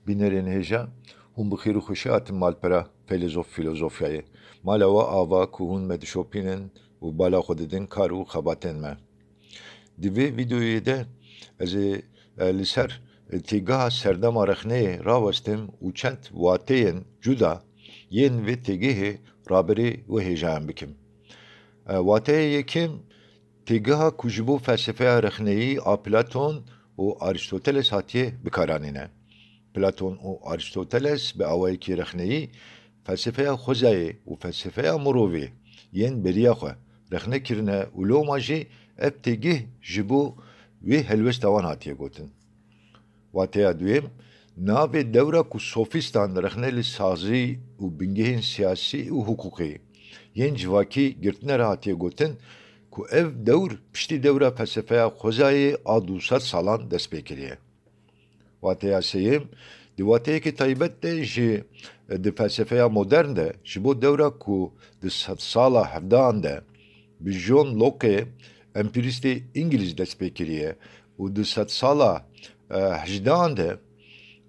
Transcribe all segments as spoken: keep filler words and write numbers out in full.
Bînerên hêja, hûn bi xêr û xweşî hatin malpera feylezof fîlozofyayê. Mala we ava ku hûn me dişopînin û bala xwe didin kar û xebatên me. Di vê vîdeoyê de ez ê, e, li ser, e, têgeha serdema rexneyê rawestim û çend wateyên cuda yên vê têgehê raberê wê hêjayan bikim. E, wateya yekem, têgeha ku ji bo felsefeya rexneyî a Platon û Aristoteles hatiye bikaranîne. Platon û Aristoteles bi awayekî rexneyî felsefeya xwezayê û felsefeya mirovê yên beriya xwe rexne kirine û loma jî ev têgeh ji bo wê helwesta wan hatiye gotin. Wateya duyem, navê dewra ku sofîstan rexne li sazî û bingehên siyasî û hiqûqî yên civakî girtine re hatiye gotin ku ev dewr piştî dewra felsefeya xwezayê a du sed salan dest pê kiriye. Wateya sêyem, di wateyekî taybet de jî di felsefeya modern de ji bo dewra ku di sedsala hevdehan de bi John Locke, empîrîstê îngilîz dest pê kiriye û di sedsala, e, hejdehan de,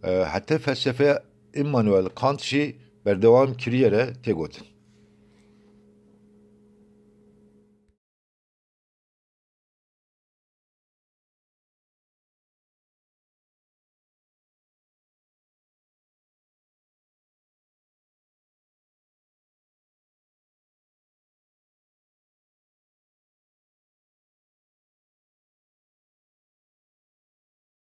e, heta felsefeya Immanuel Kant jî berdewam kiriye re tê gotin.